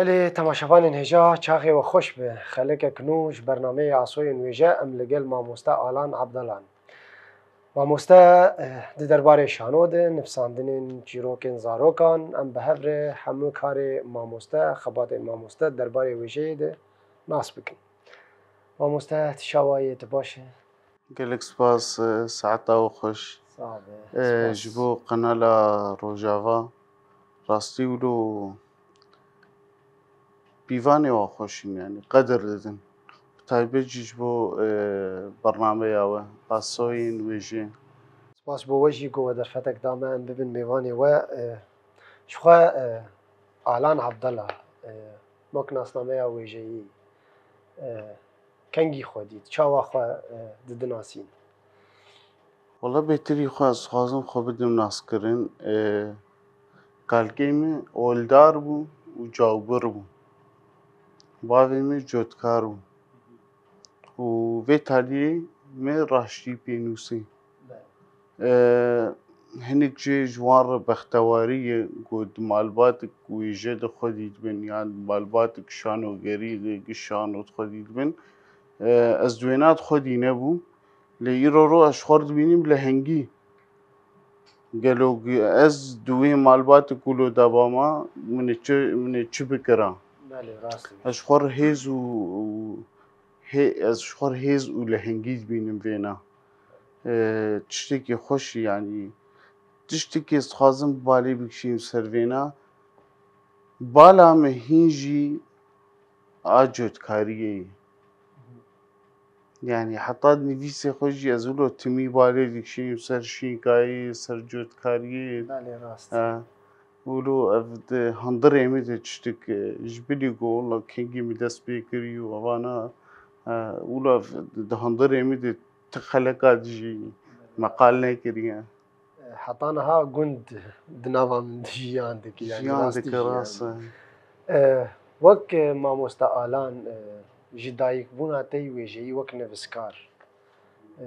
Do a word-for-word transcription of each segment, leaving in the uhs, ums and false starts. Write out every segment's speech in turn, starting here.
Belê temaşevanên hêja, çaxê we xweş be. Xelekek nû ji bernameyê Asoyên Wêje em li gel mamoste Alan Abdalan. Mamoste, eh, di derbarê şano de, nivîsandinên çîrokên zarokan, em bi hev re hemû karê mamoste, xebatên mamoste derbarê wêjeyê de nas bikin. Mamoste, tu çawa yê, tu baş e? Gelek spas, e, saeta we xweş. Sağ be. E, spas. Ji bo kanala Rojava, rastî wilo pîvanê we xweş in, yanî qedir didin. Bi taybet jî ji bo, e, bernameya we, Asoyên Wêjê. Spas bo we jî ku we derfetek da me em bibin mêvanê we. E, ji xwe, e, Alan Abdala, e, wek nasnameya wêjeyî, e, kengî xwe dît, çawa xwe, e, didinasîn? Wela bêtirî xwe ez dixwazim xwe bidim naskirin. E, kalkê min oldar bû û cawbir bû. Bavê min cotkar bû. Û vê taliyê min raştî pênûsî. E, hinek jê ji wan re bextewarî ye ku di malbatek wêje de xwedî dibin, yan di malbatek şanogerî de, şano de xwedî dibin. E, ez di wêna de xwedî nebûm. Lê îro ro ez ji xwe re dibînim lehengî. Gelo ez di wê malbatek wilo de bama, min ê çi, min ê çi bikira? Belê, rast e. Ez ji xwe re hêz û, û hê-, ez ji xwe re hêz û lehengî dibînim vêna. E, tiştekî xweş e, yanî tiştekî ez dixwazim balê bikişînim ser vêna. Bala me hîn jî a cotkariyê ye. Yanî heta nivîsê xwe jî ez wilo timî balê dikişînim ser şînkayê, ser cotkariyê. Belê, rast. E, wilo ev di hundirê min de tiştek, e, ji bilî ku wilo kengî min dest pê kirî û evana, e, wilo ev di hundirê min de ti xeleka dijî meqal nekiriye. Heta niha gund di nava min de jiyan dike, yanî Jiyan rastî dike, jiyan rast e. dike. E, wek, e, mamoste Alan, e, ji dayikbûna te yî wêjeyî wek nivîskar, e,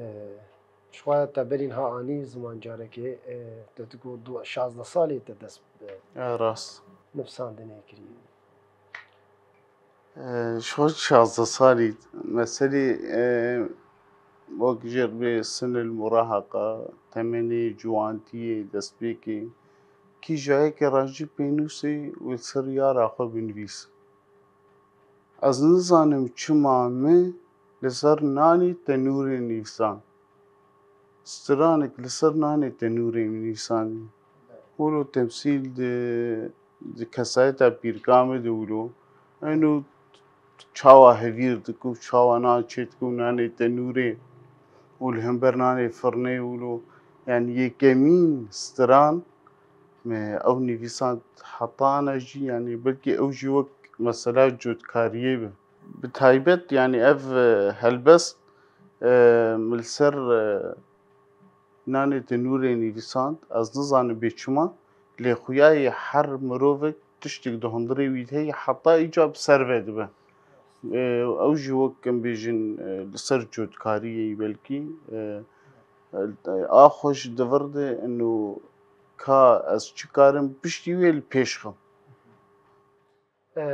ji xwe te berî niha anî ziman carekê, e, te digot du-, şazdeh salî te dest bi E, rast. nivîsandinê kirî. E, ji xwe şazdeh salî, meselê, e, wek jê re bê sinil muraheqa, temenê ciwantiyê, destpêkê, kîjayeke rajî pênûsê û li ser yara xwe binivîs. Ez nizanim çima min li ser nanê tenûrê nivîsand. Stranek li ser nanê tenûrê min nivîsandî. Wilo temsîl di, di kesayeta pîrka min de wilo. Eno çawa hevîr dike û çawa nan çêdike û nanê tenûrê û li hember nanê firnê wilo. Yanî yekemîn stran me ew nivîsand heta ana jî, yanî belkî ew jî wek mesela cotkariyê be. Bi taybet, yanî ev, e, helbest, e, min li ser, e, nanê tenûrê nivîsand, ez nizanim bê çima, lê xuyayê her mirovek tiştek di hundirê wî de heye, heta îcar bi ser ve dibe. E, ew jî wek em bêjin, e, li ser cotkariyê belkî, e, e, a xwe ji di vir de ino ka ez çi karim piştî wê li pêş xim. E,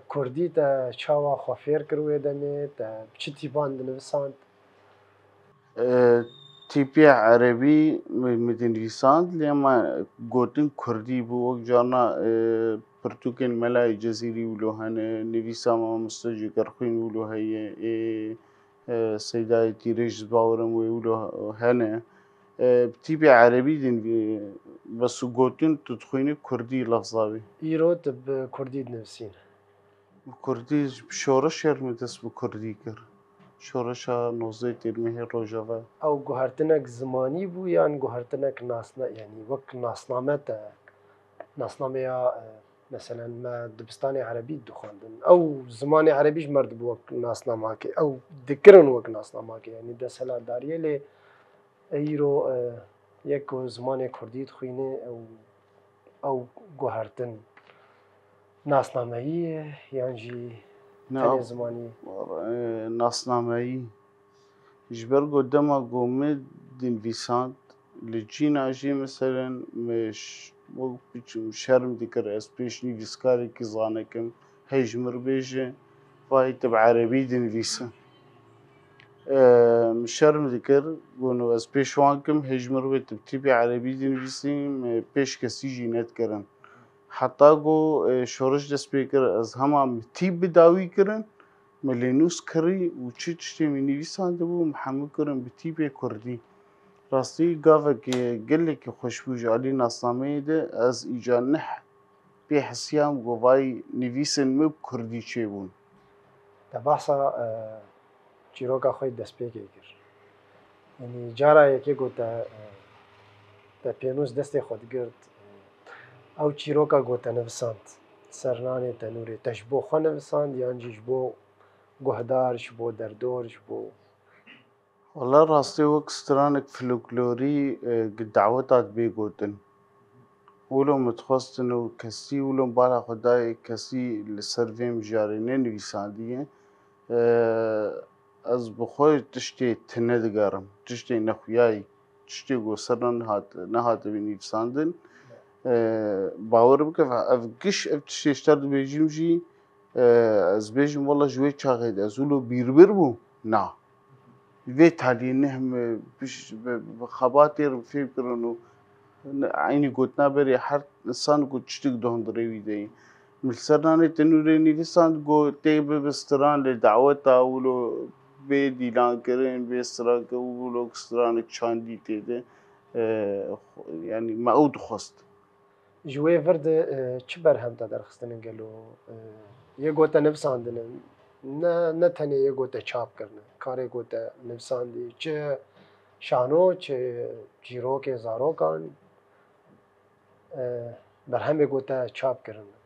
kurdî te çawa xwe fêr kir wê demê? Te bi çi tîpan dinivîsand? E, tîpê erebî mi, mi dinivîsand, lê me gotin kurdî bû. Wek carna, e, pirtûkên Melayê Cezîrî wilo hene, nivîsa Mamoste Cegerxwîn wilo heye, ê, e, Seydayê Tîrêj, ez bawerim wê wilo hene. E, bi tîpê erebî din, e, bes û gotin tu dixwînî kurdî lefza wî. Îro tu bi kurdî dinivîsîne? Bi kurdî, ji şoreşê re min dest bi kurdî kir. Şoreşa nozdeh Tîrmehê Rojava. Ew guhertinek zimanî bû yan guhertinek nasna-, yanî wek nasname te, nasnameya, e, Meselen, me dibistanê erebî dixwendin. Ew zimanê erebî ji me re dibû wek nasnamakê. Ew dikirin wek nasnamakê. Yanî desthilatdariyê lê îro, e, yek ku zimanê kurdî dixwîne, ew, ew guhertin nasnameyî ye yan jî Ne, tenê ew, zimanî? E, nasnameyî. Ji ber ku dema ku min dinivîsand, li cîna jî, meselen, min ş-, wek biçim şerm dikir ez pêş nivîskarekî zanekim, Hey ji min re bêje, vay tu bi erebî dinivîse. E, min şerm dikir, got ez pêş wan kim, hey ji min re bê tu bi tîpê erebî dinivîsî, me pêş kesî jî nedikirin. Heta got, e, şoriş dest pê kir, ez hema min tîp bi dawî kirin, min lênûs kirî û çi tiştê min nivîsandibû, min hemû kirin bi tîpê kurdî. Rastî gavekê gelekî xweş bû ji alî nasnameyê de, ez îca neh pê hesiyam ku vay nivîsên min bi kurdî çêbûn. Te behsa, e, çîroka xwe yê destpêkê kir. Yanî cara yekê ku te, e, te pênûs destê xwe digirt, e, ew çîroka ku te nivisand, ser nanê tenûrê, te ji bo xwe nivisand yan jî ji bo guhdar, ji bo derdor, ji bo Wela rastî wek stranek folklorî, e, gi daweta dibê gotin. Wilo min dixwestin û kesî, wilo min bala xwe dayê kesî li ser vê mijarê nenivîsandiye. E, ez bi xwe tiştê tune digerim, tiştê nexuyayî, tiştê ku ser nan hat-, nehatibe nivîsandin. E, bawer bike, ev giş, ev tiştê ji te dibêjim jî, e, ez bêjim, wela ji wê çaxê de ez wilo bîrbir bûm? Na. Vê taliyê neh min bi, bi, bi xebatê re fêm kirin û eynî gotina berê her insan ku tiştik di hundirê wî de ye. Min li ser nanê tenûrê nivîsand, got tê bibe stran lê daweta wilo bê dîlankirin, bê strankirin, wilo stranek çandî tê de, e, yanî me ew dixwest. Ji wê vir de, e, çi berhem te derxistine gelo? E, yê ku te nivisandine, ne, ne tenê yê ku te çap kirine, karê ku te nivisandî, çi şano, çi çîrokê zarokan, e, berhemê ku te çap kirine.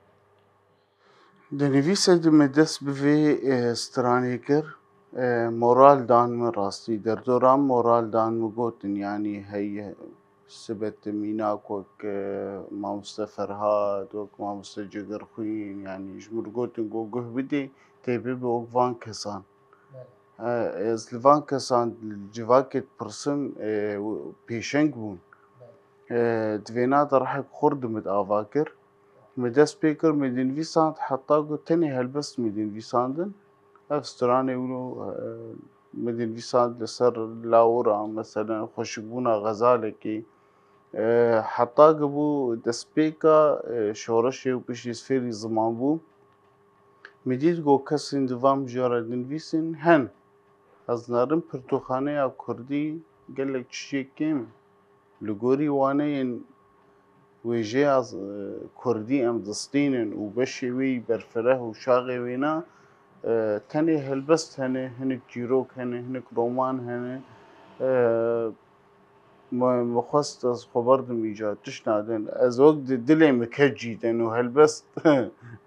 Di nivîsê de me dest bi vê, e, stranê kir, e, moral dan min rastî. Derdoran moral dan min, gotin, yanî hey, Sibet mînak wek, e, mamoste Ferhat, wek mamoste Cigirxwîn, yanî ji min gotin ku guh bidê, tê bibe wek van kesan. E, ez li van kesan li civakê dipirsim, e, pêşeng bûn. E, di vêna de rehek xurt di min ava kir. Min dest pê kir, min dinivîsand, heta ku tenê helbest min dinivîsandin. Ev stranê wilo, e, min dinivîsand li ser lawira, meselen, xweşikbûna xezalekê. E, heta ku bû destpêka, e, şoreşê û piştî ez fêrî ziman bûm. Min dît ku kesên di van mijara dinivîsin hen. Ez narim pirtûkxaneya kurdî gelek tiştê kêm e. Li gorî waneyên wêjeya, e, kurdî em distînin û beşê wê yî berfireh û şaxê wêna, e, tenê helbest hene, hinek çîrok hene, hinek roman hene. E, me, me xwest ez xwe berdim îca tişt nadin. Ez wek di dilê min keç jî din û helbest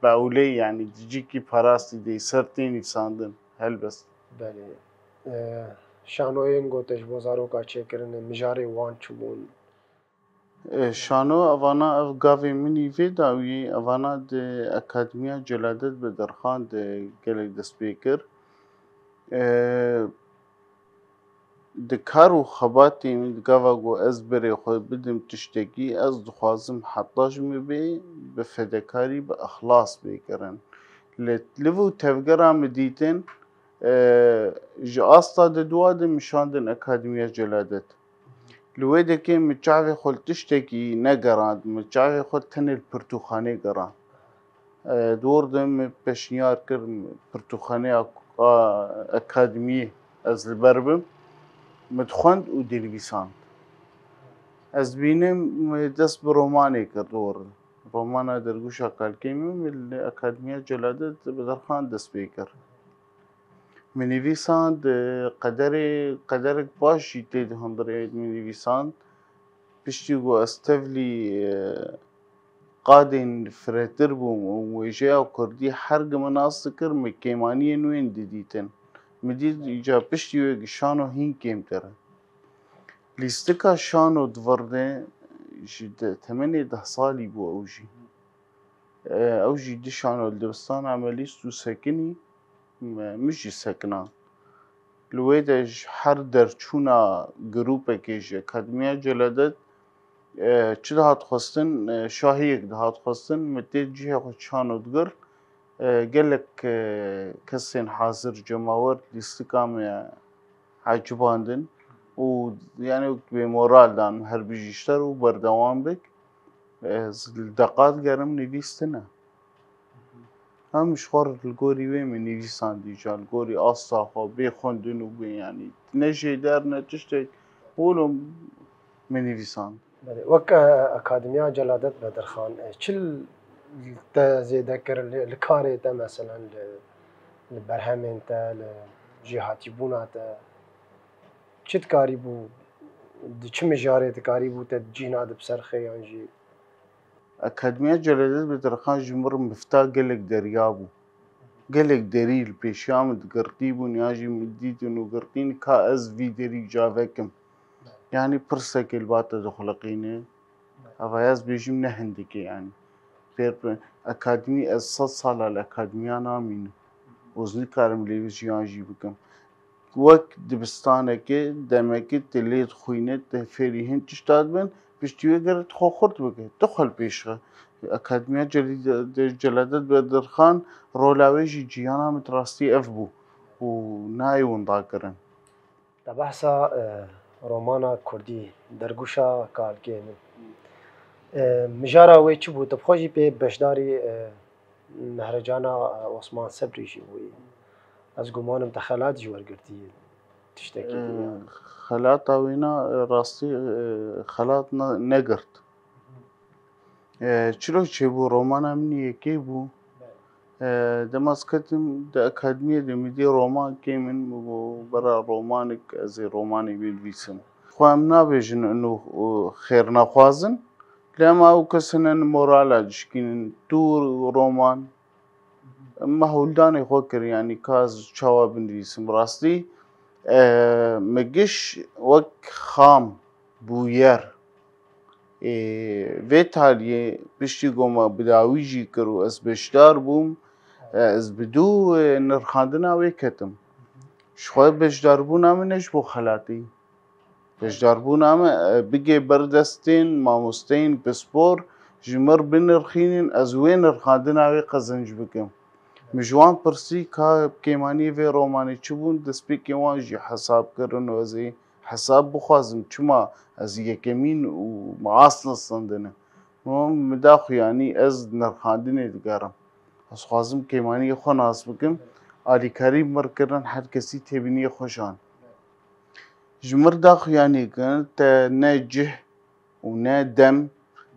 bi ewleyî, yanî di cîkî parastî de ser tê nivîsandin helbest. Belê. E, şanoyên ku te ji bo zaroka çêkirine, mijarê wan çi bûn? E, şano, evana ev gavê min î vê dawiyê, evana di Akademiya Celadet Bedirxan de gelek dest pê kir. E, di kar û xebatê min, di gava ku ez berê xwe bidim tiştekî, ez dixwazim heta ji min bê, bi fedekarî, bi ixlas bê kirin. Li liv û tevgera min dîtin, e, ji asta di dua de min şandin Akademiya Celadet. Li wê dekê min çavê xwe li tiştekî negerand, min çavê xwe tenê li pirtûkxanê gerand. E, di wir de min pêşniyar kir, pirtûkxaneya, a, akademiyê ez li ber bim. Min dixwend û dinivîsand. Ez dibînim, min dest bi romanê kir, di wir de. Romana Dergûşa Kalkê min, min li Akademiya Celadet Bedirxan dest pê kir. Min nivîsand, e, qederê, qederek baş jî tê di hundirê min nivîsand. Piştî ku ez tevlî, e, qadên firehtir bûm û wêjeya kurdî her gi min nas dikir, min kêmaniyên wê didîtin. Min dît îca piştî wê gi şano hîn kêmtir e. Lîstika şano di vir de ji de temenê deh salî bû ew jî. E, ew jî di şano li dibistana me lîst û sekinî, me, min jî sekina. Li wê de ji her derçûna grûpekê ji Akademiya Celadet, e, çi dihat xwestin, e, şahiyek dihat xwestin, min tê cihê xwe şano digirt, E, gelek, e, kesên hazir cemawer lîstika me ecibandin û, yani, wek bê moral dan, her bijî ji te re û berdewam bik. Ez li deqa digerim nivîs tune. Em ji xwe re li gorî wê min nivîsandî ca, li gorî asta xwe bê xwendin û bê, yanî ne jêder ne tiştek, wilo min nivîsand. Belê. Wek, e, Akademiya Celadet Bedirxan, e, çi li te zêde kir, li, li karê te, meselen, li, li berhemên te, li jêhatîbûna te? Çi dikarîbû, di çi mijarê dikarîbû te di cîhna de bi ser xê yan jî? Akademiya Celadet Bedirxan ji min re mifta gelek derya bû. Gelek derî li pêşiya min digirtîbûn, yan jî min dîtin û girtîn ka ez vî derî ca vekim. Yanî pirsekê li ba te dixuliqîne. Eva ez bêjim ne hindikê, yanî. Pêr, pêr, akademî, ez sed sala li akademiya namînim. Ez nikarim lê jiyan jî bikim. Wek dibistanekê, demekê tu lê dixwîne, tu fêrî hin tişta dibin, piştî wê gere tu xwe xurt bike, tu xwe li pêş xe. Akademiya Celî-, Celadet Bedirxan, rola wê jî ciyana min di rastî ev bû û nayê winda kirin. Te behsa, e, romana kurdî, Dergûşa Kalkê Min. E, mijara wê çi bû? Tu bi xwe jî pê beşdarî, e, Mehrecana, e, Osman Sebrî jî bûyî. Ez gumanim te xelat jî wergirtî. Tiştekî din. E, xelata wîna, e, rastî, e, xelat ne-, negirt. E, çilo çêbû, romana min yekê bû. E, dema ez ketim di akademiyê de min dî roman kêm in, min got, bera romanek, ez ê romanê binivîsim. Xwe em nabêjin ino, o, xêr naxwazin, lê em ew kes hene morala dişkînin, tu roman, me hewldanê xwe kir, yanî ka ez çawa binivîsim. Rastî, e, me giş wek xam bûyer. Ê, vê taliyê piştî ku me bi dawî jî kir û ez beşdar bûm, e, ez bi dû, e, nirxandina wê ketim. Ji xwe beşdarbûna min ne ji bo xelatî. Beşdarbûna min, e, bigê ber destên mamosteyên pispor ji min re binirxînin, ez wê nirxandina wê qezenc bikim. Min ji wan pirsî ka kêmaniyê vê romanê çi bûn, destpêkê wan jî hesab kirin û ez ê hesab bixwazim, çima ez yekemîn û me asnistandine. Min da xwe, yanî ez nirxandinê digerim. Ez xwazim kêmaniyê xwe nas bikim. Alîkarî bi min re kirin, her kesî têbîniyê xwe şand. Ji min re da xwe, yanî, kirin, te ne cih û ne dem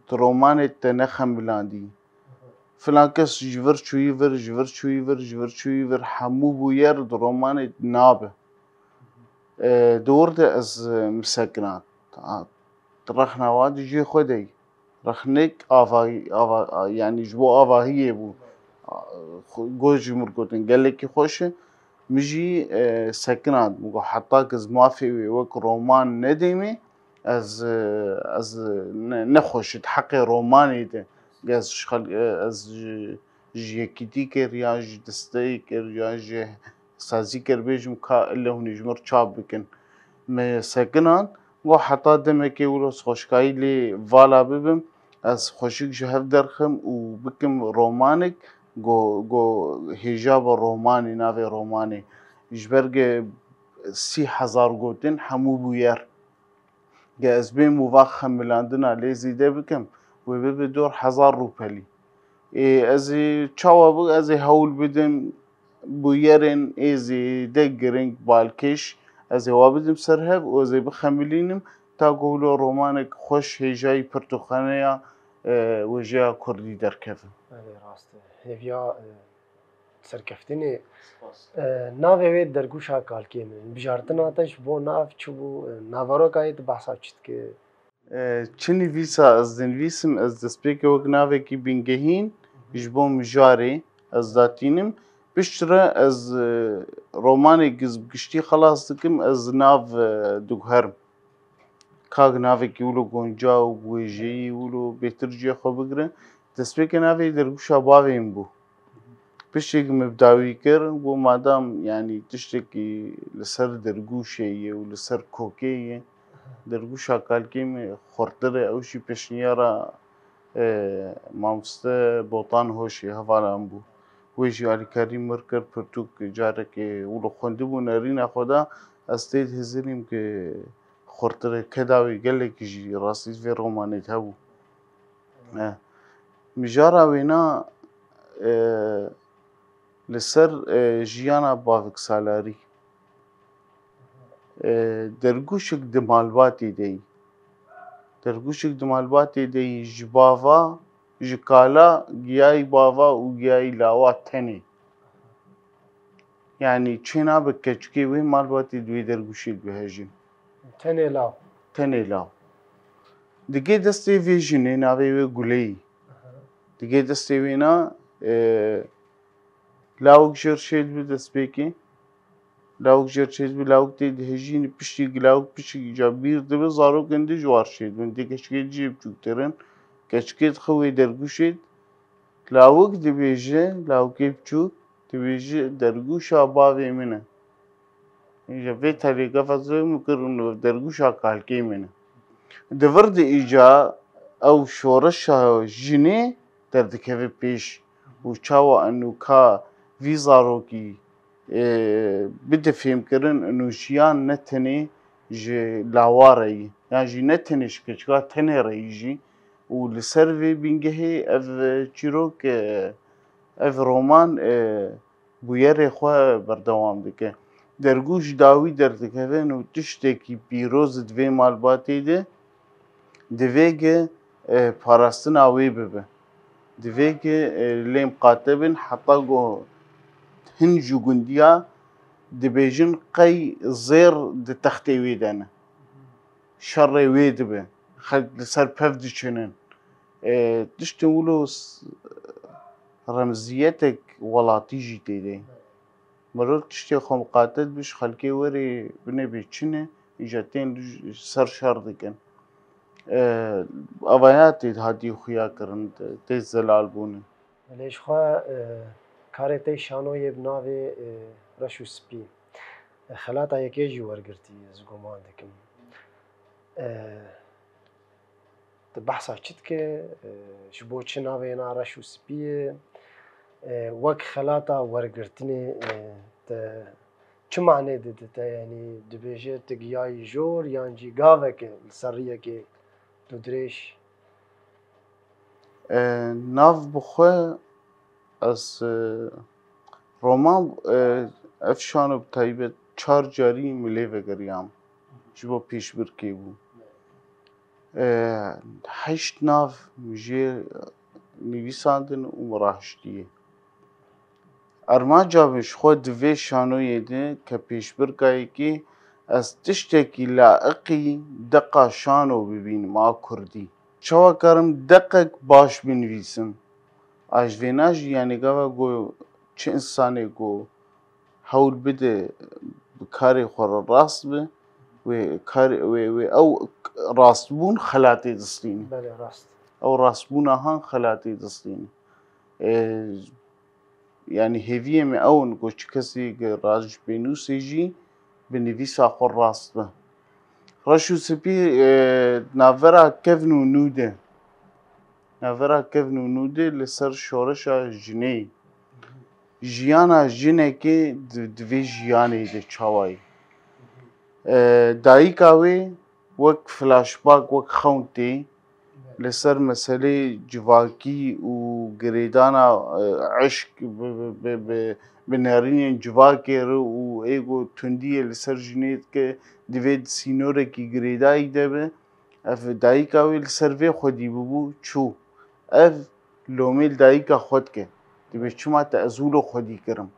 di romanê te nexemilandî. Filan kes ji vir çûyî vir, ji vir çûyî vir, ji vir çûyî vir, hemû bûyer di romanê nabe. E, di wir de ez, e, misekina. Ha, rexna wa di cihê xwe de ye. Rexnek avahî, ava-, a, yanî ji bo avahiyê bû. A, xwe-, got ji min gotin, gelekî xweş e. Min jî, e, sekinand. Min got, heta ku ez mafê wê wek roman nedêmê, ez, e, ez, e, ne, nexweş e, di heqê romanê de. Ez ji xel-, e, ez ji, ji yekîtî kir, ya ji desteyê kir, ya ji sazî kir, bêjim ka ile hûn ê ji min re çap bikin. Me sekinand, got heta demekê wilo ez xweşikayî lê vala bibim, ez xweşik ji hev derxim û bikim romanek, go, go hêja be romanê, navê romanê. Ji ber ge sî hezar gotin hemû bûyer. Ge ez bêm û va xemilandina lê zêde bikim, wê bibe dor hezar rûpelî. Ê, ez ê çawa bi-, ez ê hewl bidim, bûyerên ê zêde giring, balkêş, ez ê wa bidim ser hev û ez ê bixemilînim, ta ku wilo romanek xweş, hêjayî, pirtûkxaneya, e, wêjeya kurdî derkeve. Belê, rast e. Hêviya, e, serkeftinê. Spas. E, navê wê Dergûşa Kalkê Min. Bijartina te ji bo nav çi bû? E, naveroka yê tu behsa çi dike? E, çi nivîsa ez dinivîsim, ez destpêkê wek navekî bingehîn ji bo mijarê ez datînim. Piştre ez, e, romanê giz-, giştî xelas dikim, ez nav, e, diguherim. Ka navekî wilo goncaw, wêjeyî wilo bêtir cihê xwe bigire. Destpêkê navê Dergûşa Bavê Min bû. Piştî ku min bi dawî kir, got, madam, yanî, tiştekî li ser dergûşê ye û li ser kokê ye, Dergûşa Kalkê Min xurtir e, ew jî pêşniyara, e, mamoste Botan Hoşê, hevala min bû. Wê jî alîkarî min kir, pirtûk carekê wilo xwendibû nerîna xwe da, ez tê dihizirîm ku xurtirê keda wê gelekî jî rastî vê romanê de hebû. E, mijara wêna, e, li ser, e, jiyana bavik salarî. E, dergûşik di malbatê de yî. Dergûşik di malbatê de yî ji bava, ji kala giyayî bava û giyayî lawa tenê. Yanî çênabe keçikê wê malbatê di wê dergûşê dibihejin. Tenê law. Tenê law. Digê destê vê jinê, navê wê Guleyî. Digê destê wêna, e, lawik jêr çêdibe destpêkê. Lawik jêr çêdibe, lawik tê dihejîne, piştî lawik piştî îca bîr dibe, zarokên din ji war çêdibin. Dê keçikê jê biçûktir in. Keçikê dixe wê dergûşê. Lawik dibêje, lawikê biçûk, dibêje, "Dergûşa bavê min e." Îja vê telê gava zê min kirin, "Dergûşa kalkê min e." Di vir de îca ew şoreşa jinê derdikeve pêş û çawa eno ka vî zarokî, e, bide fêmkirin, eno jiyan ne tenê ji lawa re yî, yan jî ne tenê ji keçika tenê re yî jî. Û li ser vê bîngehê ev çîrok, e, ev roman, e, bûyerê xwe berdewam dike. Dergûş dawî derdikevin û tiştekî pîroz di vê malbatê de, divê ki, e, parastina wê bibe. Divê ki, e, lê miqate bin heta ku hin ji gundiya dibêjin qey zêr di textê wê de ne. Şerê wê dibe. Xelk li ser pev diçinin. E, tiştên wilo s-, remziyetek welatî jî tê de. Mirov tiştê xwe miqate dibe ji xelkê werê binê bê çi ne, îca tên li ser şer dikin. E, avaya tê hatî xuya kirin, tê zelal bûne. Lê ji xwe, e, karê te şanoyê bi navê, e, Reş û Spî. E, xelata yekê jî wergirtî, ez guman dikim. E, Tu behsa çi dike? E, ji bo çi navê na Reş û Spî ye? E, wek xelata wergirtinê, e, te çi manê dide te? Yanî dibêje tu giyayî jor yan jî gaveke li ser riyekê dûdirêj? E, nav bi xwe ez, e, roman, e, ev şano bi taybet çar carî min lê vegeriyam. Ji bo pêşbirkê bû. E, heşt nav min jê nivîsandin û min rahiştiye. Armanca min ji xwe di vê şanoyê de ke pêşbirkayekê ez tiştekî laiqî deqa şano bibînim a kurdî. Çawa karim deqek baş binivîsim? A ji vêna jî, yanî gava ku çi însanê ku hewl bide bi karê xwe re rast be, wê kar, wê, wê ew rastbûn xelatê distîne. Belê, rast. Ew rastbûna han xelatê distîne. E, yanî hêviyê me ew in ku çi kesê ku rast ji pênûsê jî bi nivîsa xwe rast be. Reş û Spî, e, navbera kevn û nû de. Navbera kevn û nû de li ser şoreşa jinê. Jiyana jinekê di, di vê jiyanê de çawa ye? E, dayika wê wek flashback, wek xewn tê li ser meselê civakî û girêdana, e, eşq bi, bi, bi, bi, bi nerînên civakê re û ê ku tundiyê li ser jinê dike, divê di sînorekî girêdayî de be. Ev dayika wê li ser vê xwedî bûbû, çû. Ev lomê li dayika xwe dike. Dibê çima te ez wilo xwedî kirim?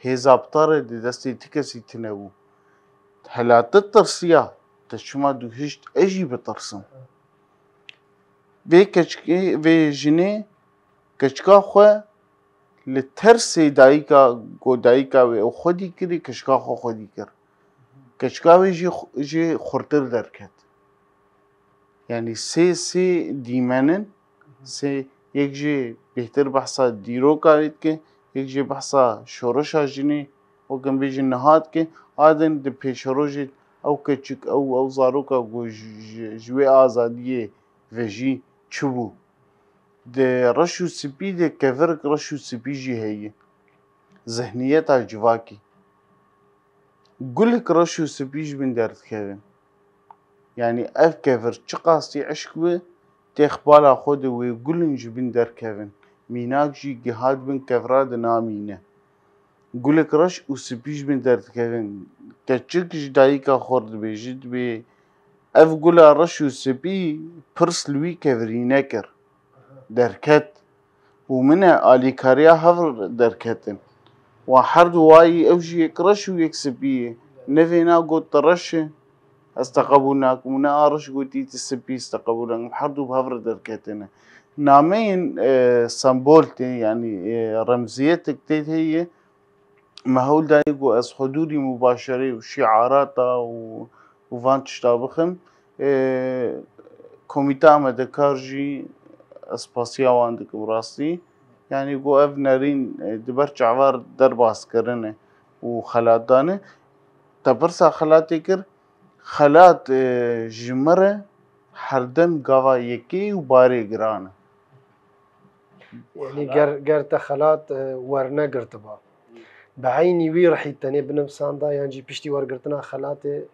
Hêza bi te re di destê ti kesî tune bû. Hela te tirsiya, te çima dûhişt ez jî bitirsim? Vê keçikê, vê jinê keçika xwe li tersê dayika, ku dayika wê ew xwedî kirî, keçika xwe xwedî kir. Keçika wê jî xu-, jî xurtir derket. Yanî sê, sê dîmen in, sê, yek jê bêhtir behsa dîroka wê dike, yek jê behsa şoreşa jinê, wek em bêjin niha dike, a din di pêşerojê ew keçik, ew, ew zaroka ku ji, ji, ji wê azadiyê vejî çi bû? Di reş û spî de kevirik reş û spî jî heye. Zihniyeta civakî. Gulik reş û spî ji bin derdikevin. Yanî ev kevir çiqasî eşq bi, têx bala xwe de wê gulin ji bin derkevin. Mînak jî giha di bin kevra de namîne. Gulik reş û spî ji bin derdikevin. Keçik ji dayika xwe re dibêje, dibê, ev gula reş û spî pirs li wî kevirî nekir. Derket. Û min e alîkariya hev derketin. Wa her du wayî, ew jî yek reş û yek spî ye. Nevêna got tu reş e. Ez te qebûl nakim. Û ne a reş gotî tu spî, ez te qebûl nakim. Her du bi hev re derketine. Nameyên, e, sembol tê, yanî, e, remziyetek tê heye. Me hewl dayê ku ez hudûrî mubaşerê û şiarata û, û van tişta bixim. E, Komîta Amadekar jî ez spasiya wan dikim rastî. Yanî ku ev nerîn, e, di ber çavar derbas kirine û xelat dane. Te pirsa xelatê kir, xelat, e, ji min re herdem gava yekê û barê giran e. Yanî ger, ger te xelat, e, wernegirtiba, bi eynî wî rihî tenê binivsanda yan jî piştî wergirtina xelatê,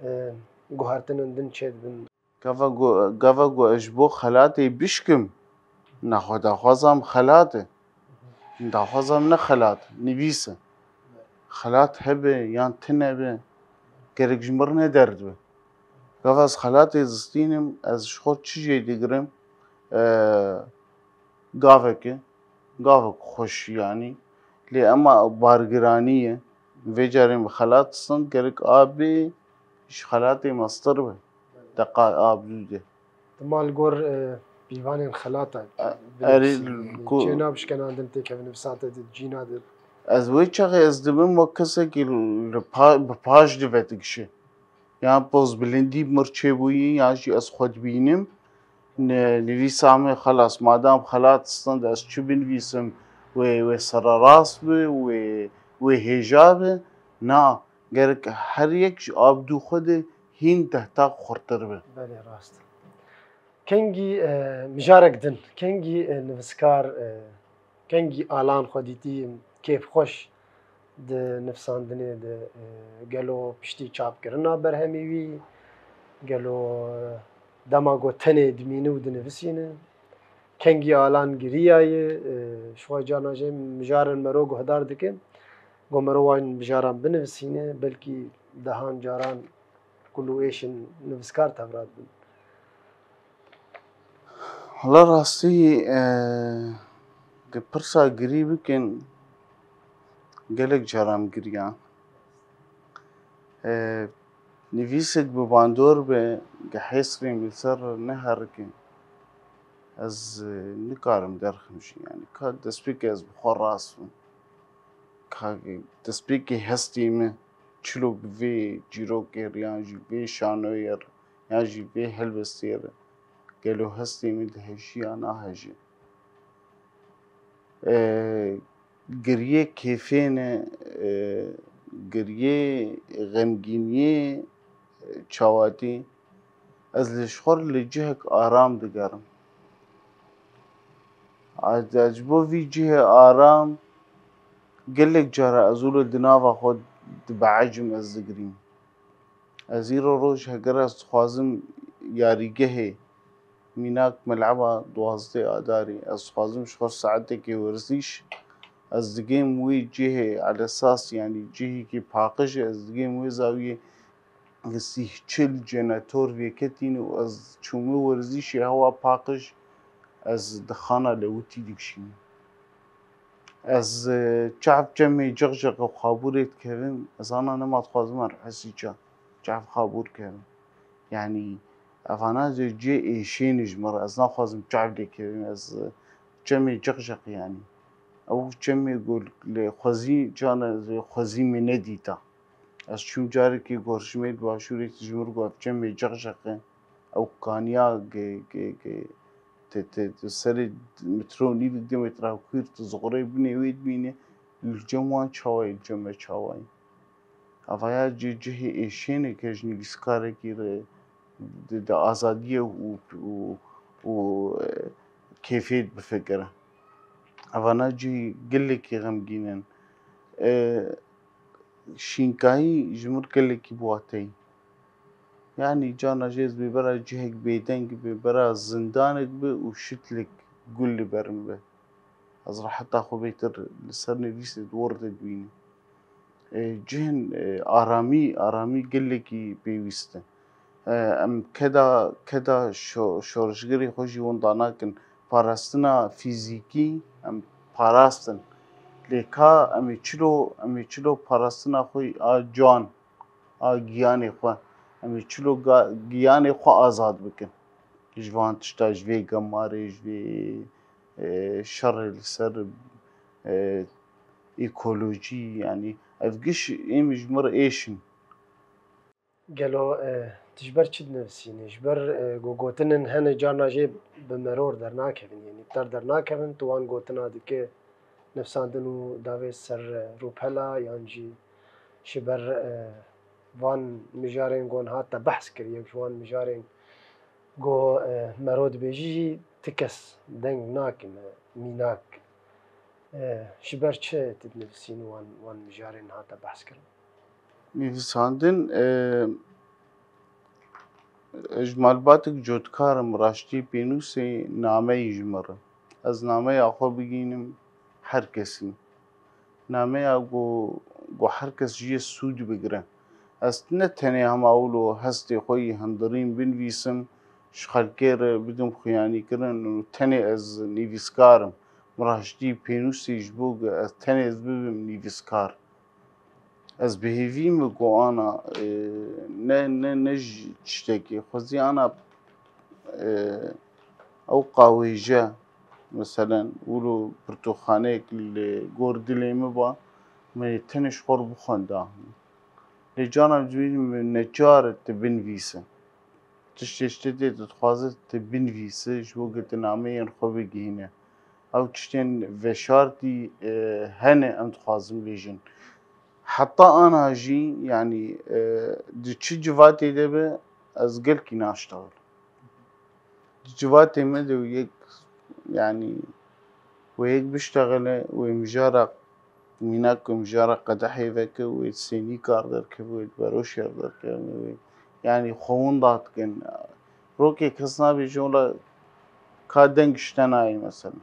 e, guhertinên din çêdibin? Gava ku, gava ku ez ji bo xelatê bişkim, nexwe daxwaza min xelat e. Daxwaza min ne xelat, nivîs e. Xelat hebe yan tune be, gerek ji min re ne derd be. Gava ez xelatê distînim, ez ji xwe çi jê digirim? E, gavek e, gavek xweş yanî. Lê ema bargiranî ye. Vê carê min xelat stend, gerek a bê, ji xelatê mestir be. Deqa a bi dû de. Dima li gor, e, pîvanên xelata, e, erê, binivîsî, yanî ku çêna bi şkenandin têkevin, nivîsante di cîna de. Ez wê çaxê ez dibim wek kesekî li pa-, bi paş divetikişe. Yan pozbilindî bi mir çêbûyî, yan jî ez xwe dibînim. Ne, nivîsa min xelas, madam xelat stend, ez çi binivîsim, wê, wê sererast be, wê, wê hêja be. Na, gerek her yek ji a bi dû xwe de hîn dehtak xurtir be. Belê, rast. Kengî, e, mijarek din, kengî, e, nivîskar, e, kengî Alan xwe dîtî kêfxweş di nivîsandinê de, e, gelo piştî çapkirina berhemê wî, gelo, e, dema ku tenê dimîne û dinivîsîne, kengî Alan giriyaye, e, ji xwe carna jê mijarên me ro guhdar dike. Ku me ro wan mijaran binivîsîne, belkî dehan caran kul û êşên nivîskar tevra dibin. Hala rastî, e, di pirsa girî bikin, gelek caran giriyan. E, nivîsek bi bandor be, ge hêsrê min li ser neherikin, ez, e, nikarim derxim jî. Yanî ka destpêkê ez bi xwe rast bim. Ka destpêkê hestê min çilo bi vê çîrokê re yan jî vê şanoyê re yan jî vê helbestê re gelo hestê min dihejî ya nahejî? E, giriyê kêfê ne, e, giriyê xemgîniyê, e, çawatî. Ez li ji xwe re li cihek aram digerim. Ez, ez ji bo vî cihê aram gelek cara ez wilo di nava xwe dibeecim, ez digirîm. Ez îro roj heger ez dixwazim yarîgehê, mînak meleba duwazdeh Adarê, ez dixwazim ji xwe saetekê werzîş, ez digêm wê cihê elesas, yanî cihekî paqij, ez digêm wê zawiyê sîh çil jenetor vêketîne û ez çûme werzîşê hewa paqij, ez di xana lewitî dikişînim. Ez, e, çav çemê ceqjeq û xabûrê dikevim, ez ana nema dixwazim an hesî ça, çav xabûr kevim. Yanî evana cê, cê êşêne ji min re, ez naxwazim çav lê kevim, ez, e, çemê ceqjeq yanî. Ew çemê ku li xwezî, cana xwezî min nedîta. Ez çûm carekê gorşimê di başûrê, tu ji min re got ev çemê ceqjeq e. Ew kaniya ge, ge, ge, te, te, te serê metro û nîv, du metra xwîr, tu ziqurê binê wê dibînî, li cem wan çawa ye, li cem me çawa ye? Evaya cê cihê êşêneke ji nivîskarekî re di, di azadiyê û, û, û, e, kêfê difikire. Evana cihê gelekî xemgîn in. E, şînkahî ji mir gelekî bi wate ye. Yanî carna jî ez bêbera cihek bêdeng, bêbera zindanek bi û şitlek gul li ber min be. Ez reheta xwe bêtir li ser nivîsê di wir de dibînim. E, cihên, e, aramî, aramî gelekî pêwîst in. E, em keda, keda şo-, şorişgerê xwe jî winda nakin. Parastina fîzîkî em parastin. Lê ka em ê çilo, em ê çilo parastina xwe a can, a giyanê xwe, em ê çilo ga-, giyanê xwe azad bikin. Ji van tişta, ji vê gemarê, ji vê, e, şerê li ser, e, ekolojî, yanî ev giş êm ji mir êş in. Gelo, e, tu ji ber çi dinivîsînî? Ji ber, e, ku gotinên hene carna jê bi meror dernakevin, yanî bi te re dernakevin, tu wan gotina dike nivîsandin û davê ser, e, rûpela yan jî ji ber, e, van mijarên ku niha te behs kir, yek ji wan mijarên ku, e, mero dibêjî jî ti kes deng nakin, e, mînak. E, ji ber çi tu dinivîsînî wan, wan mijarên niha te behs kirin? Nivîsandin, e, ji malbatek cotkar im, raştî pênûsê nameyî ji min re. Ez nameya xwe bigihînim her kesî. Nameya ku, ku her kes ji yê sûd bigire. Ez ne tenê hema wilo hestê xwe yî hundirîn binivîsim, ji xelkê re bidim xuyanîkirin û tenê ez nivîskar im. Min raştî pênûsê ji bo ku ez tenê ez bibim nivîskar. Ez bi hêvî me ku ana, e, ne, ne, ne ji tiştekê. Xwezî ana, e, ew qawêje, meselen, wilo pirtûkxaneyek li gor dilê min ba, min ê tenê ji xwe re bixwenda. Lê carna dibînim neçar e tu binivîse. Tiştê ji te tê, tu dixwaze tu binivîse, ji bo ku tu nameyên xwe bigihîne. Ew tiştên veşartî, e, hene, em dixwazin bêjin. Heta ana jî, yanî, e, di çi civatê de be, ez gelkî naştexil. Di civatê me de yek, yanî, wê yek biştexile, wê mijara, mînak ku mijara qedehê veke, wê sênî kar derkeve, wê beroşê derkeve, wê, yanî, xwe winda dikin. Rokê kes nabêje, wela ka deng ji te nayê, mesela.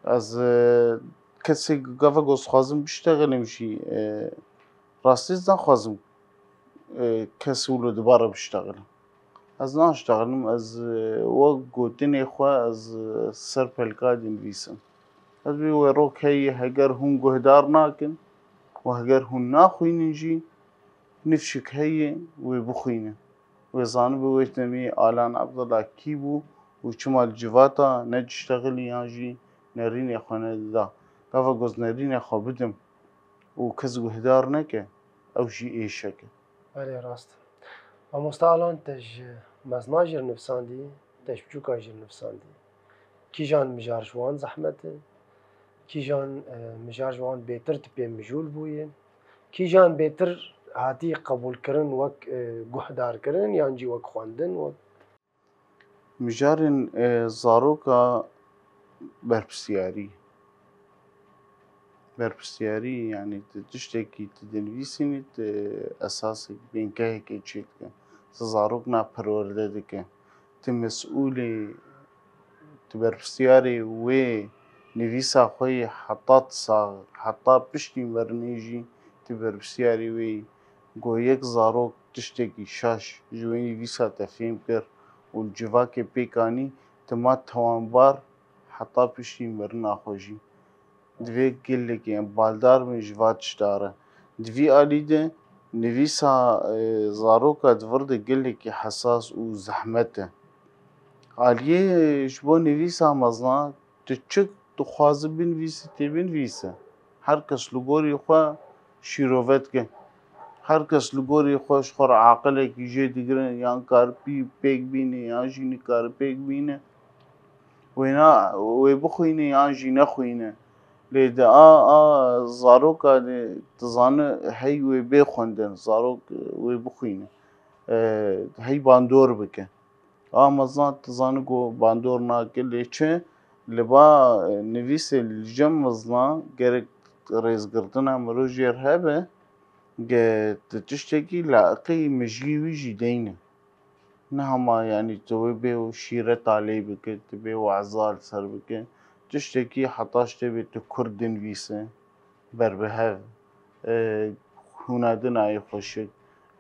Ez, e, kesê gava ku ez dixwazim biştexilim jî, e, rastî ez naxwazim, e, kes wilo dibare biştexilim. Ez naştexilim, ez, e, wek gotinê xwe ez, e, ser pelka dinivîsim. Ez bê wê rok heye, heger hûn guhdar nakin û heger hûn naxwînin jî, nifşik heye wê bixwînin. Wê zanibe wê demê Alan Abdullah kî bû û çima li civata ne diştexilî yan jî nerînê xwe nedida. Gava ku ez nerînê xwe bidim û kes guhdar neke, ew jî êşek e. Belê, rast. Mamosta Alan, te ji mezna jî re nivîsandî, te ji biçûka jî re nivîsandî. Kîjan mijar ji wan zehmet e? Kîjan, e, mijar ji wan bêtir tu pê mijûl bûyî? Kîjan bêtir hatî qebûlkirin wek, e, guhdarkirin yan jî wek xwendin, wek Mijarên, e, zaroka berpirsiyarî. Berpirsiyarî, yanî tu tiştekî tu dinivîsînî, tu esasek bênkehekê çêdike. Tu zarok na perwerde dike. Tu mesûlê, tu berpirsiyarê wê nivîsa xwe yî heta tu sax, heta piştî merinê jî tu berpirsiyarê wê yî. Go yek zarok tiştekî şaş ji wê nivîsa te fêm kir û li civakê pêk anî, tu ma tewanbar heta piştî mirina xwe jî. Divê gelekî em baldar bin ji va tişta re. Di vî alî de nivîsa, e, zaroka di vir de gelekî hesas û zehmet e. Aliyê ji bo nivîsa mezna, tu çi dixwaze binivîse, tê binivîse. Her kes li gorî xwe şîrove dike. Her kes li gorî xwe ji xwe re aqilekî jê digire, yan kar pî-, pêk bîne, yan jî nikare pêk bîne. Wêna wê bixwîne yan jî nexwîne. Lê di a, a zaroka de dizane hey wê bê xwendin, zarok wê bixwîne. E, hey bandor bike. A mezin tu zanî ku bandor nake, lê çi li ba, e, nivîsê li cem mezina gerek rêzgirtina mirov jêr hebe, ge tu tiştekî layiqî mijgî wî jî deyne. Ne hema, yanî, tu wê bê û şîreta lê bike, tu bê weza li ser bike. Tiştekî heta ji te bê tu kurd dinivîse, ber bi hev, e, hûna din ayê xweşik.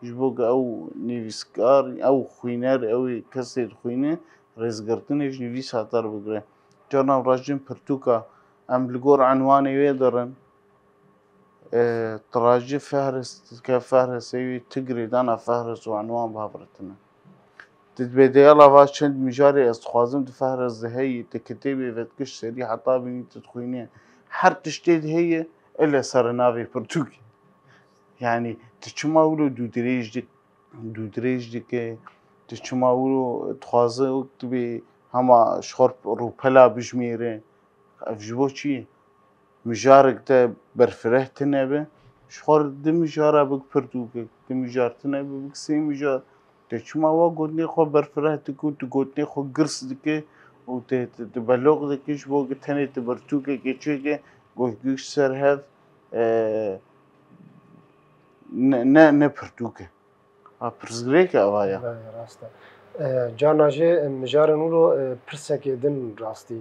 Ji bo ku ew nivîskar, ew xwîner, ew ê kesê dixwîne, rêzgirtinê ji nivîsa te re bigire. Carna rajin pirtûka em li gor enwanê wê dirin. E, tu rajî fehris, ke fehrisê wî tu girêdana fehris û enwan bi hev re tune. Tu dibê de yala va çend mijarê ez dixwazim di fehris de heyî, tu kitêbê vedikiş serî heta bînî tu dixwînî. Her tiştê de heye, ile sere navê pirtûkê. Yanî tu çima wilo dûdirêj dik-, dûdirêj dike, tu çima wilo dixwaze wek tu bê hema ji xwe rûpela bijmêre. Ev ji bo çi ye? Mijarek te berfireh tune be, ji xwe re du mijara bik pirtûkek, du mijar tune be bik sê mijar. Te çima wa gotinê xwe berfireh dike û tu gotinê xwe girs dike û te, te, te beloq dike ji bo ku tenê tu pirtûkekê çêke, got giş ser hev, e, ne, ne, ne pirtûk e. Ha, pirsgirêk e ava ya. Belê, rast e. E, carna jî, e, mijarên wilo, e, pirsekê din rastî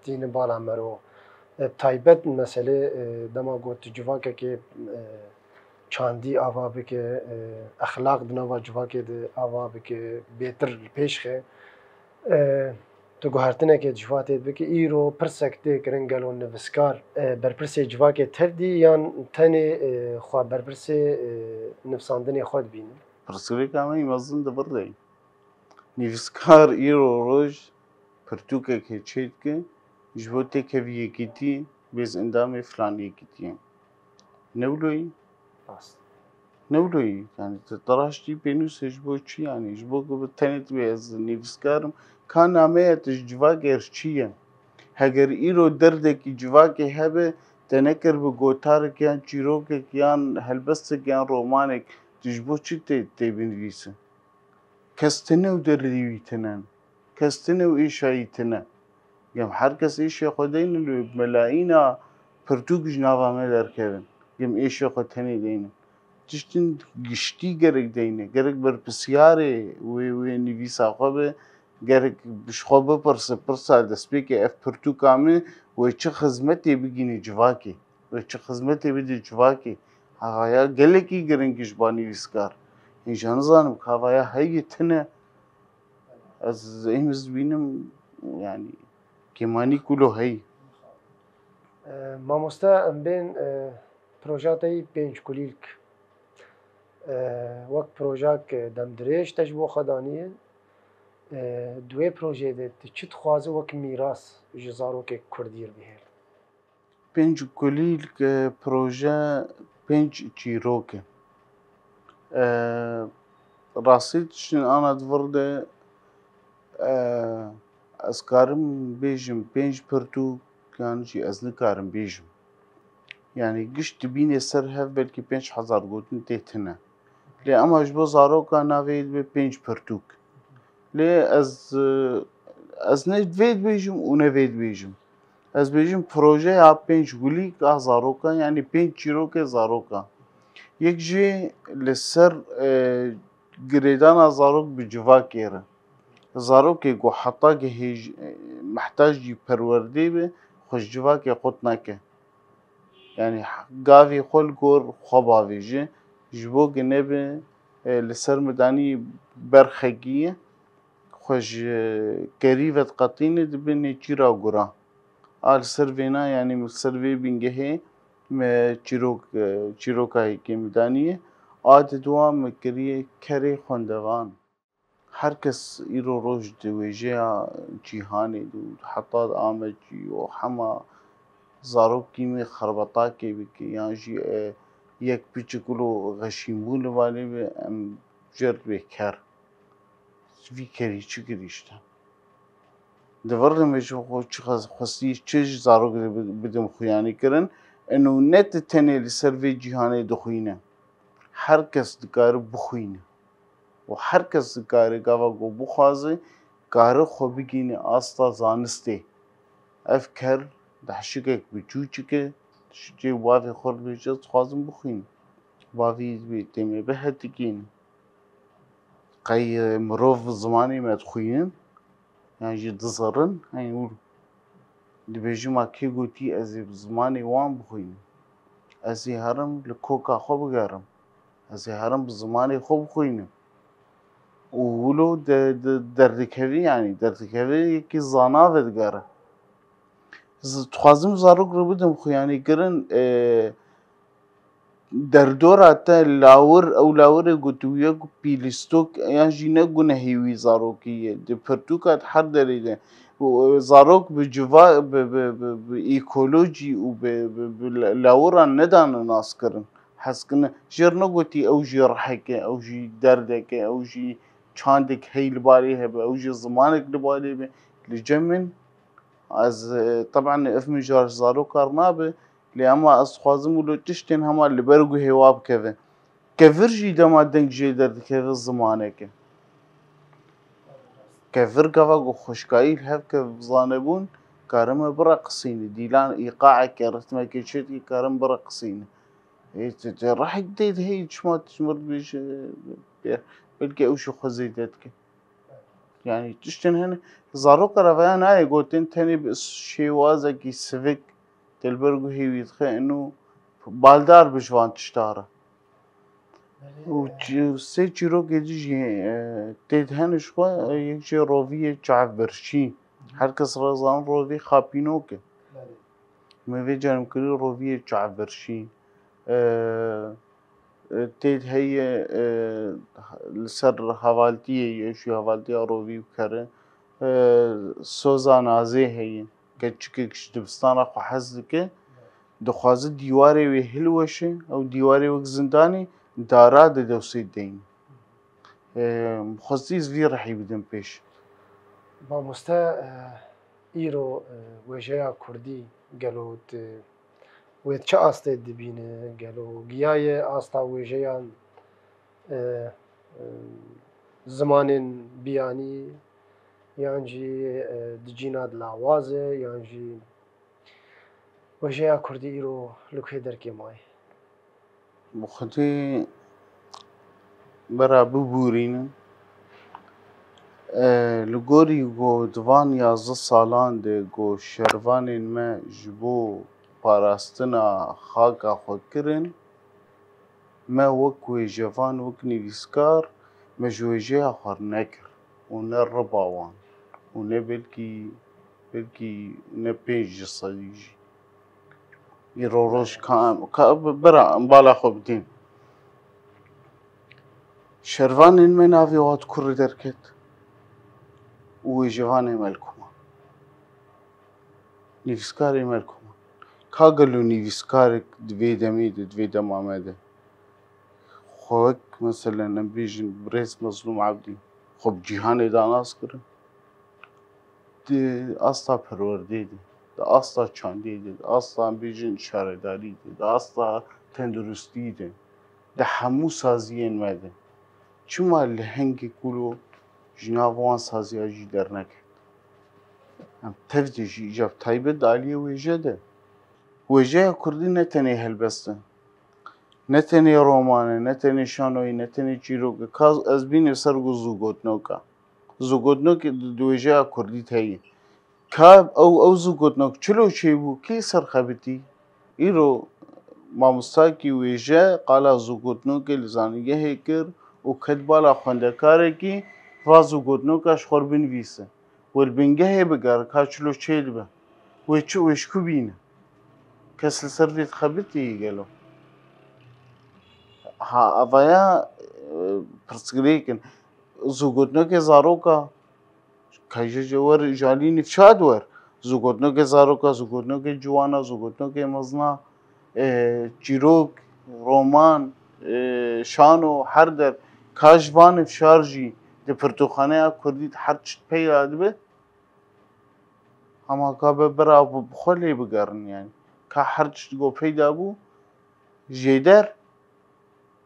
tînin bala mero. E, taybet meselê, e, dema got civakekê, e, çandî ava bike, e, exlaq di nava civakê de ava bike, bêtir li pêş xe. E, tu guhertinekê ji va tê bike, îro pirsek tê kirin, gelo nivîskar, e, berpirsê civakê tev dî yan tenê, e, xwe berpirsê, e, nivîsandinê xwe dibînin? Pirsgirêka me yî mezin di vir de ye. Nivîskar îro roj pirtûkekê çêdike, ji bo têkevî yekîtî bê ez endamê filan yekîtiyê. Ne wilo yî? Rast. Ne wilo yî? Yanî tu, tu raştî pênûsê ji bo çi yanî? Ji bo ku bi tenê tu bê ez nivîskar im. Ka nameya tu ji civakê re çi ye? Heger îro derdekî civakê hebe, te nekir bi gotarek yan çîrokek yan helbestek yan romanek, tu ji bo çi tê, tê binivîse? Kes tune û derdê wî tune. Kes tune û êşa wî tune. Gem her kes êşê xwe deynin, lê melayîna pirtûk ji nava me derkevin. Gem êşê xwe tenê deynin. Tiştin giştî gerek deyne. Gerek berpirsiyarê wê, wê nivîsa xwe be. Gerek ji xwe bipirse, pirsa destpêkê ev pirtûka min wê çi xizmetê bigîne civakê? Wê çi xizmetê bide civakê? Havaya gelekî giring e ji ba nivîskar. Hêja nizanim ka havaya heye tune. Ez, em ez dibînim, yanî, kêmanî kulo heye. E, mamoste, em bên, e, proja te yî pênc kulîlk. E, wek projak demdirêj te ji bo xwe daniye. E, di wê projeyê de tu çi dixwaze wek mîras ji zarokê kurdî re bihêle? Pênc kulîlk, e, proje pênc çîrok e. E, rastî tiştin ana di vir de, e, ez karim bêjim pênc pirtûk, yan jî ez nikarim bêjim. Yanî gişt dibînê ser hev belkî pênc hezar gotin tê tune. Lê ema ji bo zaroka navê dibe pênc pirtûk. Lê ez, e, ez ne vê dibêjim û ne vê dibêjim. Ez bêjim projeya pênc gulîk a zaroka, yanî pênc çîrokê zaroka. Yek jî li ser, e, girêdana zarok bi civakê re. Zarokê ku heta gehê j-, e, mehtaj jî perwerdê be, xwe ji civakê qut nake. Yanî gavê xwe li gor xwe bavêje, ji bo ku nebe, e, li ser midanî berxekî ye, xwe ji kerî vediqetîne dibe nêçîra gura. A li ser vêna, yanî min li ser vê bingehê me çîrok, e, çîroka yekê min daniye. A di dua min kiriye kerê xwendevan. Her kes îro roj di wêjeya cîhanê de û heta di Amedî û hema zarokî me xerbetakê bike yan jî, e, yek piçik wilo xeşînbûn li balê be, em jê re dibê ker. Vî kerî çi kirî işte. Di vir de me ji xwe çi xwe-, xwestî çi ji zarok de bi-, bidim xuyanî kirin. Eno ne tu tenê li ser vê cîhanê dixwîne. Her kes dikare bixwîne. Û her kes dikare gava ku bixwaze, kare xwe bigihîne asta zanistê. Ev ker di heşikek biçûçik e, diştê bavê xwe dibêje, dixwazim bixwînim. Bavî dibê têmê bihetikînin. Qey mirov bi zimanê me dixwînin, yan jî dizirin, hen û dibêjin, ma kê gotî ez ê bi zimanê wan bixwînim? Ez ê herim li koka xwe bigerim. Ez ê herim bi zimanê xwe bixwînim. Û wilo de, de, derdikevî, yanî derdikevî yekî zana vedigere. Z-, dixwazim zarok re bidim xuyanîkirin, e, derdora te lawir, ew lawirê ku tu wî ye ku pîlîstok yan jî ne gunehê wî zarokî ye. Di pirtûka di her derê de. Û, e, zarok bi civa, bi, bi, bi, bi ekolojî û bi, bi, bi la-, lawiran nedane naskirin. Hez kirine. Jêr negotî ew jî rihek e, ew jî derdek e, ew jî çandek hey li balê hebe, ew jî zimanek li balê be. Li cem min, ez, e, teben ev mijar ji zaroka re nabe, lê ema ez dixwazim wilo tiştên hema li ber guhê wa bikeve. Kevir jî dema deng jê derdikeve zimanek e. Kevir gava ku xweşkayî li hev kev bi zanebûn, karime bireqisîne. Dîlan îqaeke, ritmeke çêdike karin bireqisîne. Ê, tu, tu rehek tê de heye, çima tu ji mir dibêje, bê-, belkî ew jî xwe zêde dike. Yanî tiştên hene, zaroka re veya nayê gotin, tenê bi şêwazekî sivik tê li ber guhê wî dixe, ino baldar bi ji van tişta re. Û çi-, sê çîrokê din jî, e, tê de hene ji xwe, e, yek jê rovî ye çavbirçî. Her kes re zanin rovî xapînok e. Me vê carim kirî rovî ye çavbirçî. E, e, tê de heye, e, li ser hevaltiyê ye, jî hevaltiya rovî û kere. E, soza nazê heye. Keçikek ji dibistana xwe hez dike, dixwaze dîwarê wê hilweşe, ew dîwarê wek zindanê dara de dewsê deyne. Em, xwestî ez vî rihî bidim pêş. Mamoste, e, îro, e, wêjeya kurdî gelo tu wê çi astê dibîne? Gelo giyaye asta wêjeyan, e, e, zimanên biyanî, yan jî, e, di cîna di lawaz e, yan jî wêjeya kurdî îro li ku derkê maye? Bi xwedê bera bibûrînin. E, li gorî ku di van yazdeh salan de ku şervanên me ji bo parastina xaka xwe kirin, me wek wêjevan, wek nivîskar, me ji wêjeya xwe nekir û ne riba wan û ne belkî, belkî ne pênc ji sedî jî. Îro roj ka, ka bira bala xwe bidîn. Şervanên me navê wan di kurê derket û wêjevanê me li ku man. Nivîskarê me li ku man. Ka gelo nivîskarek di vê demê de, di vê dema me de, xwe wek, meselen, em bêjin birêz Mezlûm Ebdî, xwe bi cîhanê da nas kirin. Di asta perwerdê de, di asta çandê de, di asta, em bêjin, şaredarî de, di asta tenduristî de, di hemû saziyên me de. Çima lehengek wilo ji nav wan saziya jî derneket? Em tev de jî îca bi taybet di aliyê wêje de. Wêjeya kurdî ne tenê helbest e, ne tenê roman e, ne tenê şanoyî, ne tenê çîrok e. Ka ez bînim ser ku zûgotnoka. Zûgotnokê di, di wêjeya kurdî de heye. Ka ew, ew zûgotnok çilo çêbû, kî li ser xebitî? Îro mamostakî wêje qala zûgotnokê li zanîngehê kir û ket bala xwendekarekî, va zûgotnoka ji xwe re binivîse. Wê li bingehê bigere, ka çilo çêdibe. Wê çi, wê ji ku bîne? Kes li ser vê dixebitî gelo? Ha, avaya, e, pirsgirêk in. Zûgotnokê zaroka, ka ji, ji wer ji alî nîvşa di wer. Zûgotnokê zaroka, zûgotnokê ciwana, zûgotnokê mezna, e, çîrok, roman, e, şano, her der. Ka ji van nîvşar jî di pirtûkxaneya kurdî de her tişt peyda dibe. Hema ka be bira bi, bi xwe lê bigerin yanî. Ka her tişt go peyda bû, jêder,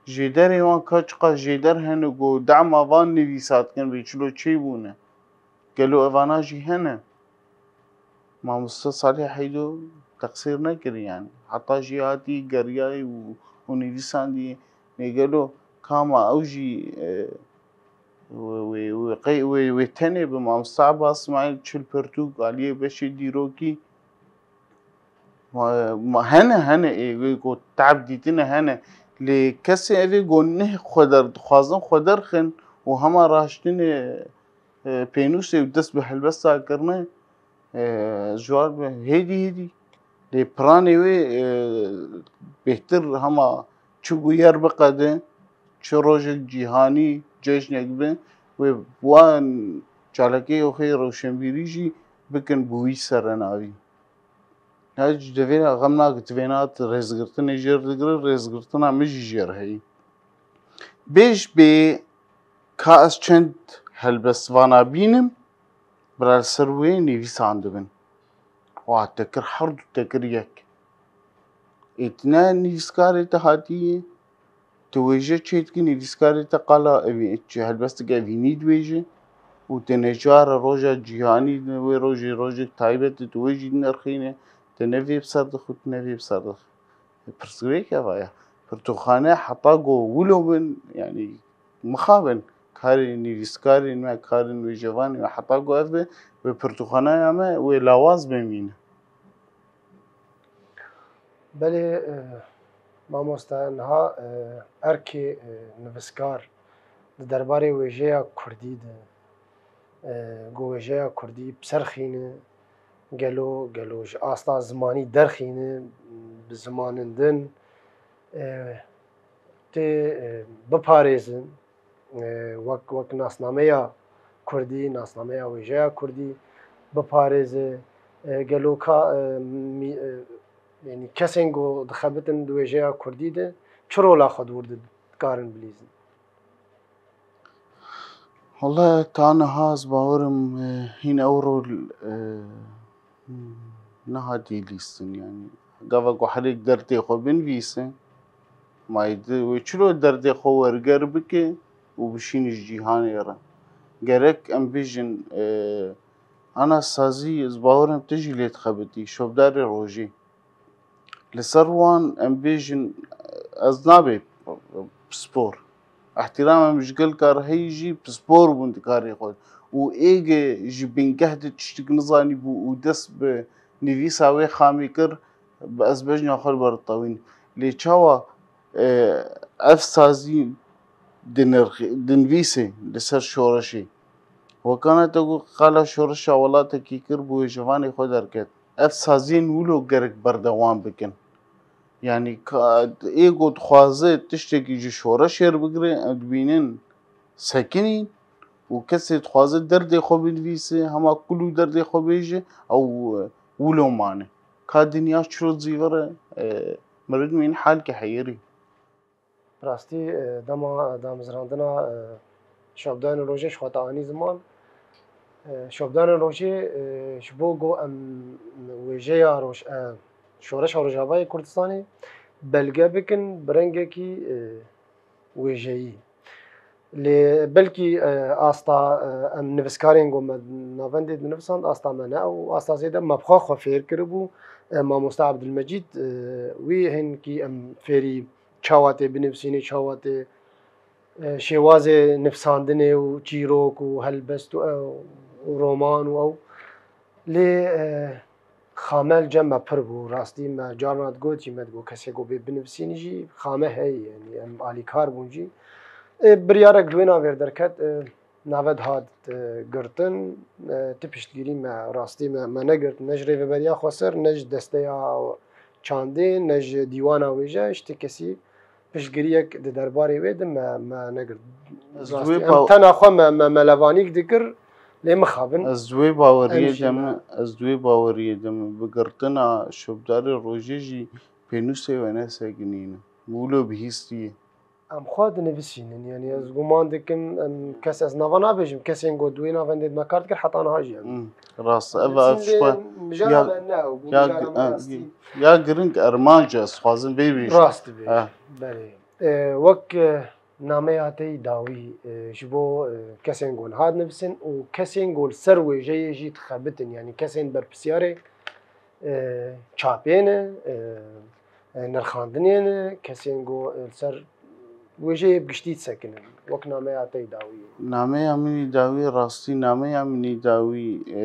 jêderê wan ka çiqas jêder hene ku dema van nivîsa dikin, vê çilo çêbûne. Gelo evana jî hene? Mamoste Salih Heydo teqsîr nekir yani. Heta jî hatî geriyayî û, û nivîsandî, nê gelo kama ew jî, e, wê, wê, wê qey-, wê, wê tenê bi Mamoste Abbas Smail çil pirtûk aliyê beşê dîrokî ma, ma hene, hene ê wê ku te'b dîtine hene. Lê kesê evê ku neh xwe der, dixwazin xwe derxin û hema raştinê, e, pênûsê û dest bi helbesta kirine, e, ji wan be hêdî hêdî. Lê piranê wê, e, bêhtir hema çi bûyer biqede, çi rojek cîhanî cejnek be, wê wan çalakê xwe rewşenbîrî jî bikin bi wî serenavî. Ya ji devêra xem nake, tu vêna tu rêzgirtinê jêr digire, rêzgirtina min jî jêr heyî. Bêj bê ka ez çend helbestvana bînim, bila li ser wê nivîsandibin. Wa te kir her du te kir yek. Ê tu ne nivîskarê te hatiyê, tu wêje çêdikî, nivîskarê te qala evî-, çi helbestek evînî dibêje û tu neçare roja cîhanî, wê rojê rojek taybet e, tu wê jî dinirxîne, tu ne vê bi ser dixî, tu ne vê bi ser dixî. Pirsgirêk eva ya. Pirtûkxane heta ku wilo bin, yanî mixabin, karê nivîskarên me, karên wêjevanê me heta ku ev be, wê pirtûkxaneya me wê lawaz bimîne. Belê, e, mamoste, niha, e, erkê, e, nivîskar di derbarê wêjeya kurdî de, e, ku wêjeya kurdî bi ser xîne, gelo, gelo ji asta zimanî derxîne, bi zimanên din, e, tê, e, biparêzin, e, wek, wek nasnameya kurdî, nasnameya wêjeya kurdî biparêze, e, gelo ka, e, mî-, e, yanî kesên ku dixebitin di wêjeya kurdî de çi rola xwe di wir de dikarin bilîzin? Wele ta niha ez bawerim, e, hîn ew rol, e, nehatiye lîstin, yanî gava ku herêk derdê xwe binivîse, ma yê di wê çilo derdê xwe werger bike û bişîne ji cîhanê re. Gerek em bêjin, e, Anas Sazî, ez bawerim tu jî lê dixebitî, şopdarê rojê. Li ser wan em bêjin, ez nabê pispor. Ehtîramê min ji gelka re heyî jî pispor bûn di karê xwe. Û êgê ji bingeh de tiştik nizanîbû û dest bi nivîsa wê xamî kir, bi ez bejna xwe li ber ditewîn. Lê çawa, e, ev sazî dinirxî-, dinivîsê li ser şoreşê? Wekana te got qala şoreşa welatekî kir, bi wêjevanê xwe derket. Ev saziyên wilo gerek berdewam bikin. Yanî ka, ê ku dixwaze tiştekî ji şoreşê re bigire, em dibînin sekinîn û kesê dixwaze derdê xwe binivîse, hema kul û derdê xwe bêje, ew, e, wilo mane. Ka dinya çiro zîvir e, e, mirin mîn halke heyirî. Bi rastî, e, dema damezrandina, e, şopdanên rojê ji xwe te anî ziman. E, şopdanên rojê, e, ji bo ku em wêjeya roj-, e, şoreşa Rojavayê Kurdistanê belge bikin bi rengekî, e, wêjeyî. Lê belkî, e, asta, e, em nivîskarên ku me navendê dinivîsand, asta me ne ew asta zêde me bi xwe xwe fêr kiribû. E, mamoste Abdulmecîd, e, wî hinkî em fêrî çawa tê binivîsînê, çawa tê, e, şêwazê nivîsandinê û çîrok û helbest û, e, û roman û ew. Lê, e, xame li cem me pir bû. Rastî me carna digot jî, me digot kesê ku bê binivîsînî jî xame heye, yanî em alîkar bûn jî. E, biryarek li wê navê derket, e, nave dihat, e, girtin, e, ti piştgirî me, rastî me, me negirt, ne ji rêveberiya xweser, ne ji desteya çandê, ne ji dîwana wêje, ji ti kesî piştgiriyek di derbarê wê de me, me negirt. Ez Rastî, wê em baw- tena xwe me, me, me levanîk dikir, lê mixabin. Ez di wê baweriyê Em jî de me- me, ez di wê baweriyê de me bi girtina şopdarê rojê jî pênûsê we nesekinîne. Wilo bihîstiye. Em xwe dinivîsînin, yanî ez guman dikim, em kes, ez nava nabêjim, kesên ku di wê navendê de me kar dikir, heta niha jî em. Hmm, rast, ev, ev ji xwe mijara ya, me ne, ew bû ya, mijara me ya, rastî. Ya giring ermanc e, ez dixwazim vê bêjim. Rast dibêjî. Ha. Belê. E, wek, e, Nameya te yî dawî, e, ji bo, e, kesên ku niha dinivîsin û kesên ku li ser wêjeyê jî dixebitin, yanî kesên berpirsiyarê, e, çapê ne, e, e, nirxandinê ne, kesên ku, e, li ser wêjeyê bi giştî disekinin, wek nameya te yî dawî. Nameya min yî dawî, rastî nameya min yî dawî, e,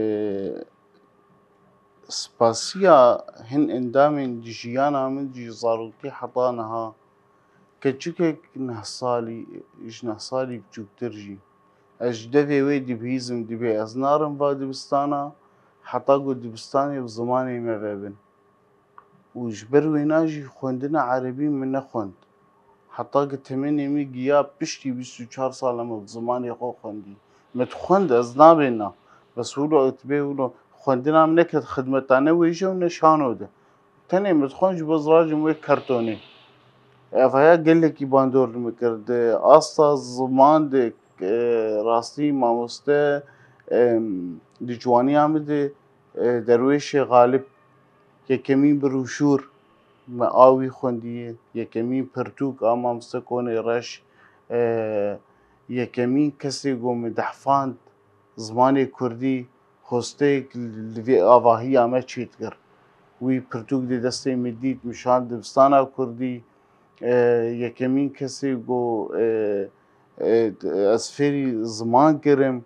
spasiya hin endamên jiyana min ji zarokî heta niha. Keçikek neh salî, ji neh salî biçûktir jî. Ez ji devê wê dibihîzim, dibê ez narim va dibistana, heta ku dibistanê bi zimanê me vebin. Û ji ber wêna jî xwendina erebî min nexwend. Heta ku temenê min giya piştî bîst û çar sala min bi zimanê xwe xwendî. Min dixwend, ez nabêna. Bes wilo, tu bê wilo, xwendina min neket xidmeta ne wêje û ne şano de. Tenê min dixwend ji bo ziracê min wê kertonê. Ev heya gelekî bandor li min kir. Di asta ziman de, e, rastî mamoste, em, di ciwaniya min de, e, Derwêşê Xalib, yekemîn birûşûr me a wî xwendiye, yekemîn pirtûk a mamoste Konê Reş, e, yekemîn kesê ku min dehfand zimanê kurdî, hosteyek li vê avahiya me çêdikir. Wî pirtûk di destê min dît, min şand dibistana kurdî, e, yekemîn kesê ku, e, e, ez fêrî ziman kirim.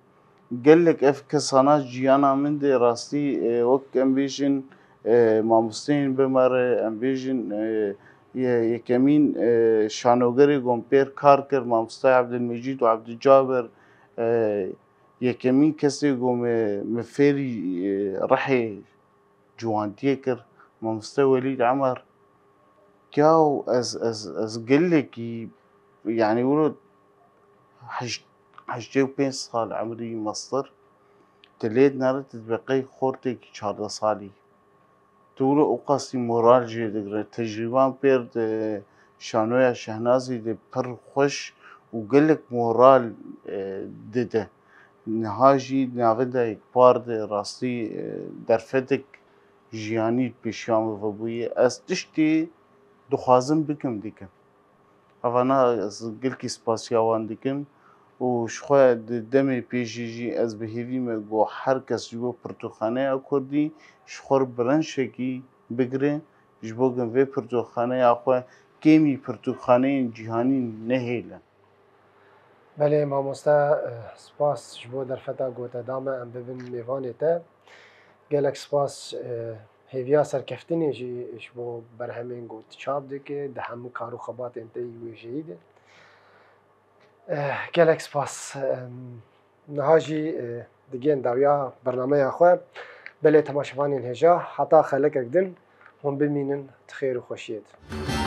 Gelek ev kesana jiyana min de rastî, e, wek em bêjin, e, mamosteyên bi me re, em bêjin, e, ye-, yekemîn, e, şanogerê ku min pêr kar kir, mamoste Ebdilmecîd û Ebdilcabir, e, yekemîn kesê ku min, min fêrî, e, rihê ciwantiyê kir, mamoste Welîd Emer. Yaw ez, ez, ez gelekî, yanî wilo heşt-, heştê û pênc sal emrî mestir, tu lê dinere, tu dibe qey xortekî çardeh salî. Tu wilo û qasî moral jê digre. Tecrîban pêr di şanoya Şehnazî de pir xweş û gelek moral, e, dide. Niha jî navenda yek par de rastî, e, derfetek jiyanî pêşiya min vebûye. Ez tiştê dixwazim bikim, dikim. Evana ez gelkî spasiya wan dikim û ji xwe di demê pêşî jî ez bi hêvî me ku her kes ji bo pirtûkxaneya kurdî ji xwe re bi rewşekî bigire, ji bo ku vê pirtûkxaneya xwe kêmî pirtûkxaneyên cîhanî nehêlin. Belê mamoste, eh, spas ji bo derfeta ku te da me, em bibin mêvanê te. Gelek spas, eh, hêviya serkeftinê jî ji bo berhemên ku tu çap dike, di hemû kar û xebatên te yî wêjeyî de. Eh, gelek spas. Em, niha jî, eh, digihên dawiya bernameya xwe. Belê temaşevanên hêja, heta xelekek din hûn bimînin di xêr û xweşiyê de.